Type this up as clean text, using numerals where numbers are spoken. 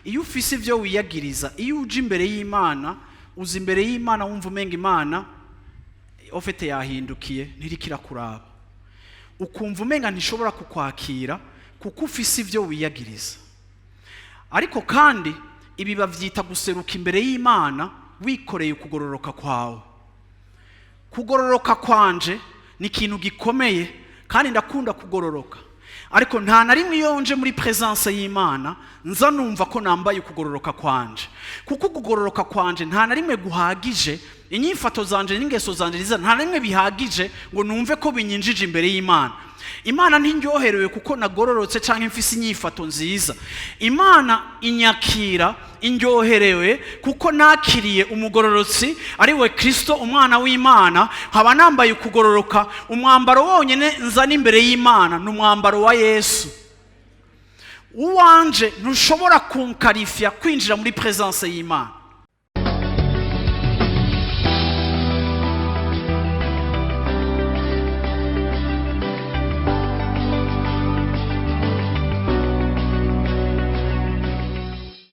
Iyo ufise ibyo wiyagiriza, iyo uje imbere y'Imana, uza imbere y'Imana wumva umenga Imana au fait yahindukiye, ntiriko irakuraba, ukumva umenga ntishobora kukwakira kuko ufise ibyo wiyagiriza. Ariko kandi ibi bavyita guseruka imbere y'Imana wikoreye ukugororoka kwawe. Kugororoka kwanje ni ikintu gikomeye kandi ndakunda kugororoka, ariko nta na rimwe iyo nje muri présence y'Imana nza numva ko nambaye ukugororoka kwanje, kuko ukugororoka kwanje nta na rimwe guhagije. Inyifato zanje n'ingeso zanje nziza nta na rimwe bihagije ngo numve ko binyinjije imbere y'Imana. Imana ntiryoherewe kuko nagororotse cyangwa mfise inyifato nziza. Imana inyakira, indyoherewe kuko nakiriye umugororotsi, ari we Kristo, umwana w'Imana, nkaba nambaye ukugororoka. Umwambaro wonyine nzana imbere y'Imana ni umwambaro wa Yesu. Uwanje ntushobora kunqualifia kwinjira muri présence y'Imana.